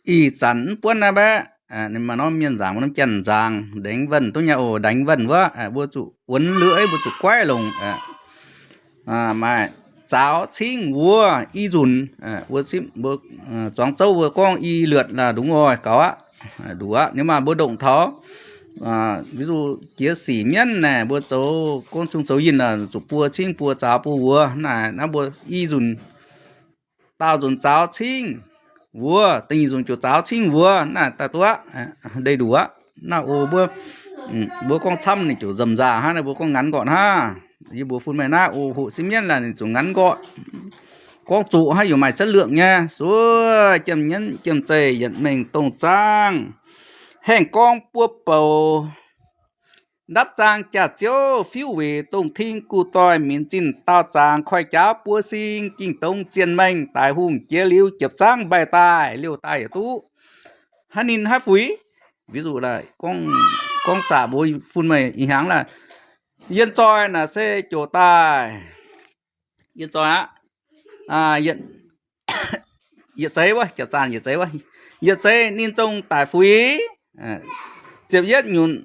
ih zanc mv buonv naaiv baeqv, ninh maaih norm mienh nzaangc, maaih norm janx nzaangc, đánh vần duqv nyei oc, đánh vần wuov, mbuo zuqc uốn lưỡi, mbuo zuqc goiv longc. Maaih zaaux cingv wuov i nzunc, mbuo zuangx zouv mbuo gorngv i lượt là đúng rồi, gaux aqv, đủ aqv. Ninh maaih mbuo ndongc taux, ví dụ jiex sic mienv naaic, mbuo zoux gorngv zungh zoux yinh zuqc buo cingv buo zaaux buo wuov naaic, naaiv mbuo i nzunc, daauh nzunc zaaux cingv wuov, da'nyeic nzunc ziouc zaaux cingv wuov naaic daaih duqv aqv, đầy đủ aqv. Naaiv oc mbuo, mbuo gorngv camv ninh ziouc nzamc nzaac hnangv, naaiv mbuo gorngv ngắn gọn hnangv. Yie mbuox fun meih naaiv oc, hoqc sieqv mienv laanh ninh ziouc ngắn gọn. Gorngv zuqc hnangv yaac maaih chất lượng nyei. Suov jiemh nyienv jiemh zeih yietc mengh dongh zaangv, haengh gorngv buov bouc, ndapv zaang jaax-ziouv fiuv weic dongh ting gu doix minc zinh daauh zaangc koiv jaauv buo sing ging dongz zienh mengh daic hungh jiex liuz jiepv zaangv mbaih daaih liouh daaih yietc duqv. Haaix ninh haaix fuix, ví dụ là gorngv zaqc mbuo fun meih ih hnyangx laanh, yienh zoih naaic se joux daaih, yienh zoih aqv, yietc zeiz wuov, jiepv zaangv yietc zeiz wuov, yietc zeiz ninh zong daic fuix, ziepc yietv nyunc,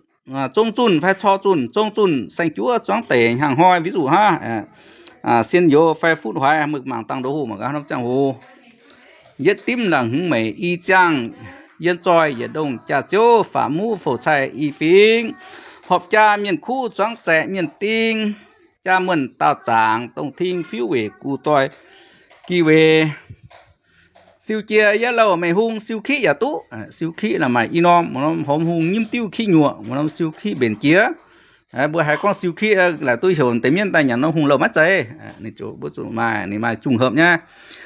zong zunh fai cor zunh, zong zunh saeng-juov zuangv deic hnyangx hnoi, ví dụ hnangv, sien youz fai futv hoiz, mouc mangc dangh ndo hoc mangc gaax norm ziangh hoc. Yietv dimv laangc hmz meic i ziangh, yienh zoih yietc ndongh jaax-ziouv, faatv muv fouc caih i fingx, horpc jaa mienh kuv zuangv zaeqc mienh ding, jaa muonh daauh zaangc dongh ting fiuv weic gu doix gi weic. Siou jiex yie louh mengh hung siou kiqv yaac duqv. Siou kiqv naaic maaih i norm, maaih norm horpc hung nyimv diuv kiqv nyuoqc, maaih norm siou kiqv mbenc jiex. Mbuo haiz gorngv siou kiqv laaic duqv heuc deix mienv daaih nyanc norm hung louh maiv zeiz. Ninh zuqc, mbuo zuqc maaih, ninh maaih zungh hopv nyei.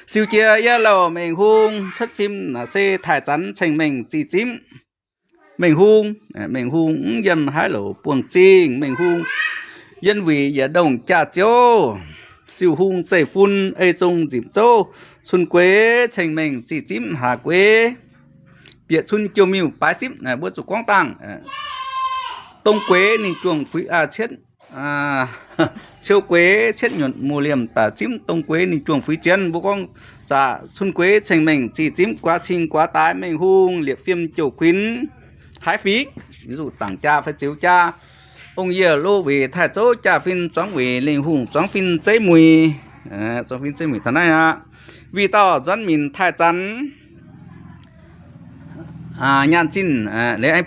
Siou jiex yie louh mengh hung cuotv fim naaic se taaih zanx ceng-mengh zih zimv. Mengh hung, mengh hung mv yiem haaix louc buangh zingh, mengh hung yien wuic yietc ndongh jaax-ziouv. Siou hung zeiv-fun ei zong nzipc zouv, cun gueix ceng-mengh zih zimv haac gueix, bieqc cun jouh miuh baaix zipv. Mbuo zuqc gorngv dangh, dong gueix ninh juangc fuix, cietv, ciou gueix cietv nyuotc muoz-liemh daaih zimv dong gueix ninh juangc fuix zien. Mbuo gorngv zaqc cun gueix ceng-mengh zih zimv guaax cing guaax daaix mengh hung liepc fiem jouh kuinx haaix fingx, ví dụ dangc jaa fai ziux jaa, ong-yie loz weic taaih zouv jaa-fin zuangv weic lingh hungh zuangv fin zeiv muic, zuangv fin zeiv muic taux naaiv aqv. Wih dauh nzuonx minc taaih zanx nyaanh zinh,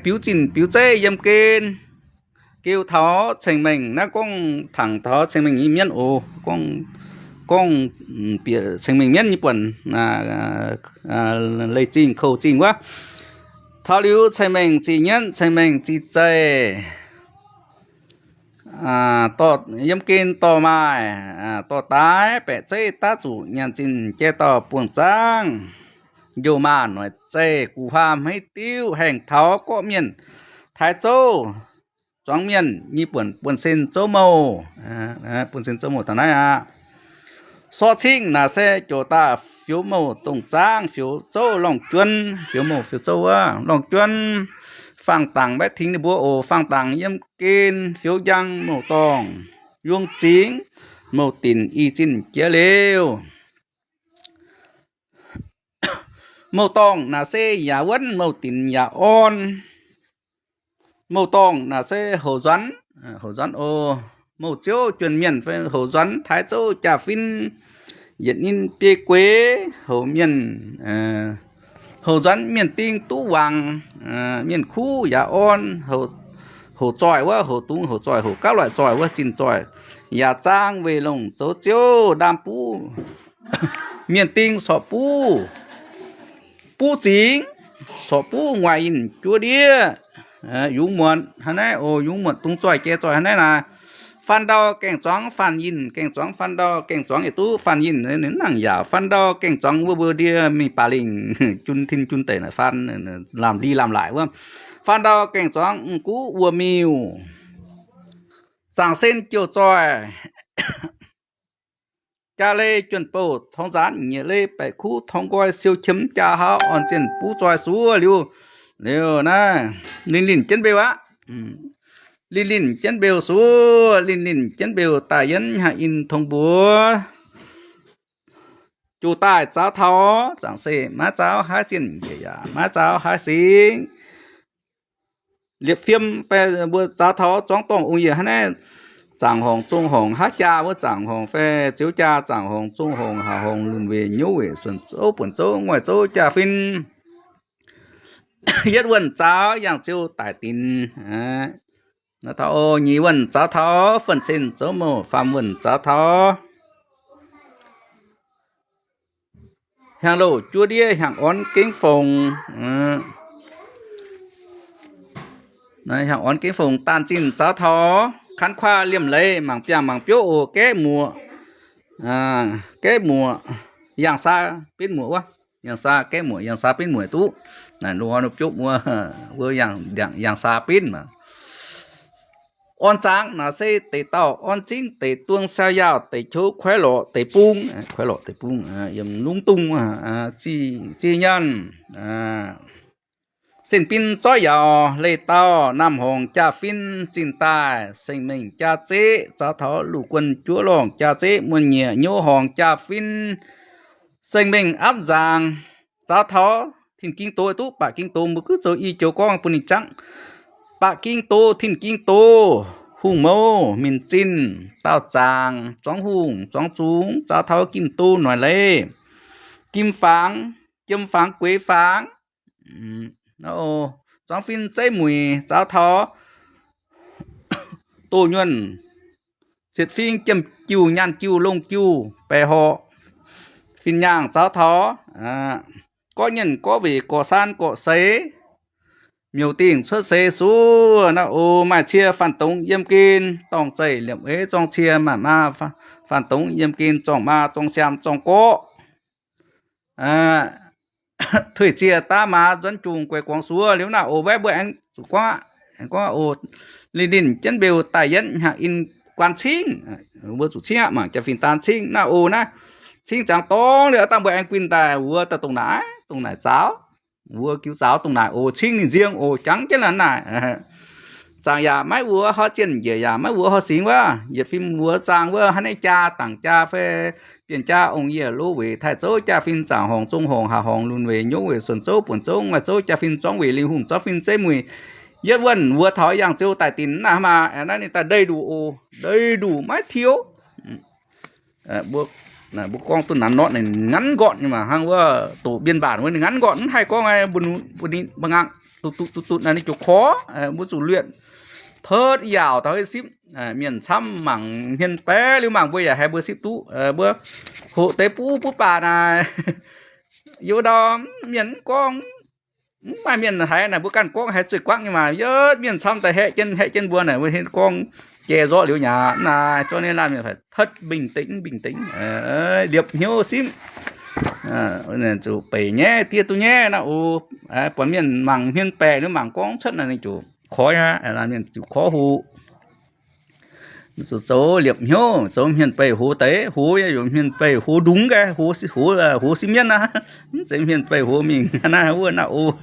biux zinh biux zeiv yiem gen, geu taux ceng-mengh naaiv gorngv tangx taux ceng-mengh nyei mienv oc. Gorngv, gorngv bieqc ceng-mengh mienv nyei buonc, leih zingh kouv zingh wuov. Taux liuz ceng-mengh zih nyienv ceng-mengh zih zeih, dorh yiem gen dorh maaih, dorh daaih baeqc zeiv daav zuqc nyaanh zinh jai dauh buangh zaangv, njouh maah noic zeih guv huaam hmeiv diuv haengh taux gorqv mienh, taaix zouv zuangx mienh nyei buonc, buonv-sen zouv mouh, buonv-sen zouv mouh daaih naaiv aqv. Sorqv cingv naaic se joux daaih fioux mouh dongh zaangv, fioux zouv lorngh juonv, fioux mouh fioux zouv wuov lorngh juonv. Fangx dangc maiv tingx ninh mbuo oc. Fangx dangc yiem gen fioux njang mouh dorngh, yuong zingx mouh dinc i zinh jiex liuz. Mouh dorngh naaic se yaac wuonv, mouh dinc yaac orn. Mouh dorngh naaic se houc nzuonx, houc nzuonx oc. Mouh ziouv juonh mienh fai houc nzuonx taaix zouv jaa-fin, yietc ninh biei gueix houc mienh, houc nzuonx mienh ding duqv wangc, mienh kuv yaac orn, houc zoih wuov, houc dungz houc zoih, houc gauh loic zoih wuov, zinh zoih yaac zaang weic longc zoux ziouv ndaam buv. Mienh ding sorc buv, buv zingx, sorc buv nguaaic yinh juov ndiev. Yungz muonc hnangv naaiv oc, yungz muonc dungz zoih jai zoih hnangv naaiv naaic. Faan ndau gaengh zuangx faan yinh, gaengh zuangx faan ndau, gaengh zuangx yietc duqv faan yinh, ninh nangc yaac faan ndau gaengh zuangx wuov mbuo ndie mingh baac lingh, jun tin jun deic naaic faan, laamh li laamh laaic wuov. Faan ndau gaengh zuangx mv guv wuom-miuh, zaangc sen jouh zoih, jaa leih juonh bouh torngx nzaanx, nyiec leih baeqc kuv torngx nqoi, siou qiemx jaa hauv orn zienh buv zoih suov liuz, liuz naaiv linh linh jienv mbeu aqv. Linh linh jienv mbeu suov, linh linh jienv mbeu daaih yienv haaix in tong mbuox. juv daaih zaux taux, zaangc se maiv zaux haaix zinh, njiec yaac maiv zaux haaix singx. Liepc fiem fai mbuo zaux taux zuangx dorngh ong-yie hnangv naaiv, zaangc horngc zong horngc, haav jaa wuov zaangc horngc fai ziouv jaa zaangc horngc zong horngc, haac horngc, lunc weic, nyouv weic, suonc zouv, buonc zouv, nguaaic zouv, jaa-fin, yietv wuonh zaux yangh ziou daic dinc. Nyic wuonh zaux taux fun-sin zouv mouh, faam wuonh zaux taux hiaangx louh juov ndiev, hiaangx orn gengv fongc, hiaangx orn gengv fongc daanh zinh zaux taux kan kuaav liemh leiz mangc biangh mangc biouv oc, gaeqv muoc, gaeqv muoc, yangh saa benv muoc wuov, yangh saa gaeqv muoc, yangh saa benv muoc duqv. Naaiv biouv wuov, wuov yangh saa benv maah. Orn zaangc naaic se deix dauh orn zingv, deix duong saau yaauh, deix qouv kuaaiv lorqc deix bung, kuaaiv lorqc deix bung, yiem lungv dungz, ziex nyaanh, sin bin zorqv yaauz leih dauh, naamh horngc jaa-fin zinh daaih, seng-mengh jaa-zeqv zaux taux luv guon juov lorngh jaa-zeqv muonh nyieqc, nyouv horngc jaa-fin seng-mengh apv nzaangc zaux taux tin-ging doz duqv, baac ging doz mbuo gux zoux i joux gorngv bun ninh jangv. Baac ging doz, tin-ging doz, hungh mouv, min zinh, daauh zaangc, zuangx hungh, zuangx zungx, zaux taux gim do noic leiz, gim fangx, jiem fangx, gueix fangx, zuangx fin zeiv muic, zaux taux doh nyuonh, sietv fing, jiem jiuh, nyaanh jiuh, longh jiuh, baeqc horqc, fin-nyaangh zaux taux gorqv nyienh, gorqv weic, gorqv saan, gorqv seix, miuc dingh cuotv seix suv naaiv oc. Maaih cie faanh dongz yiem gen, dorngh zeih liepc eix zorng cie, maaih maa faanh dongz yiem gen, zorng maa, zorng siaam, zorng gorqv, tuix ziec daav maaz, nzuonx jungh guaix guangc suov liuz naaiv oc. Mbuo aengx zuqc gorngv, aengx gorngv oc, linh linh jienv mbeux daaih yietv hnyangx in guan cingv. Mbuo zuqc cingv aqv, mangc jaa-fin daan cingv naaiv oc. Naaiv cingv ziangx dorngv liuz dangh mbuo aengx guinh daaih wuov daaih dongh naaic, dongh naaic zaaux, wuov giuv zaaux dongh naaic oc. Cingv ninh nziang oc, jangx jienv naaic. Zaangc yaac maiv wuov horqc zienh, njiec yaac maiv wuov horqc singx wuov, yietc fim wuov zaang wuov, hnangv naaiv jaa, dangc jaa fai bienh jaa, ong-yie loz weic, taaih zouv jaa-fin, zaangc horngc, zong horngc, haac horngc, lunc weic, nyouv weic, suonc zouv, buonc zouv, nguaaic zouv, jaa-fin zuangx weic, lingh hungh zorqv fin zeiv mueic, yietv wuonh wuov taux yangh ziou daaih dinc naaiv maah. Naaiv ninh daaih ndeic nduqc oc, ndeic nduqc maiv tiux. Mbuo gorngv duqv naanc norqv ninh nganv nqortv nyei maah, hnangv wuov doqc biên bản wuov ninh nganv nqortv, mv haih gorngv mbuo nganc duqv duqv duqv duqv naaiv ninh ziouc korv, mbuo zuqc luetc petv yaauc taux sipv. Mienh camv mangc hmien baeqc liuz mangc mbuo yaac haih mbuo sipv duqv. Mbuo hoqc deix buv buv baac naaic, youz ndau mienh mv gorngv, mv maaih mienh haiz naaic, mbuo ganh gorngv haiz zueih guangv nyei maah. Yietv mienh camv daaih haeqv jienv haeqv jienv mbuo naaic, mbuo hmien gorngv jai zorqv liuz nyaac naaic, zorqv ninh laanh mienh faix tetv mbingh dengv mbingh dengv, liepc hnyouv simv. Zuqc beic nyaiv diev duqv nyaiv naaiv oc. Buatc mienh mangc hmien baeqc liuz mangc gorngv cuotv naaic ninh ziouc korv aqv, mienh ziouc korv hoqc. Zuqc zoux liepc hnyouv, zoux hmien beih hoz deix, hoz yaac hmien beih hoz ndungx gaengh, hoz, hoz simv mienv aqv. Mv zeiz hmien beih hoz mingh naaiv wuov naaiv oc.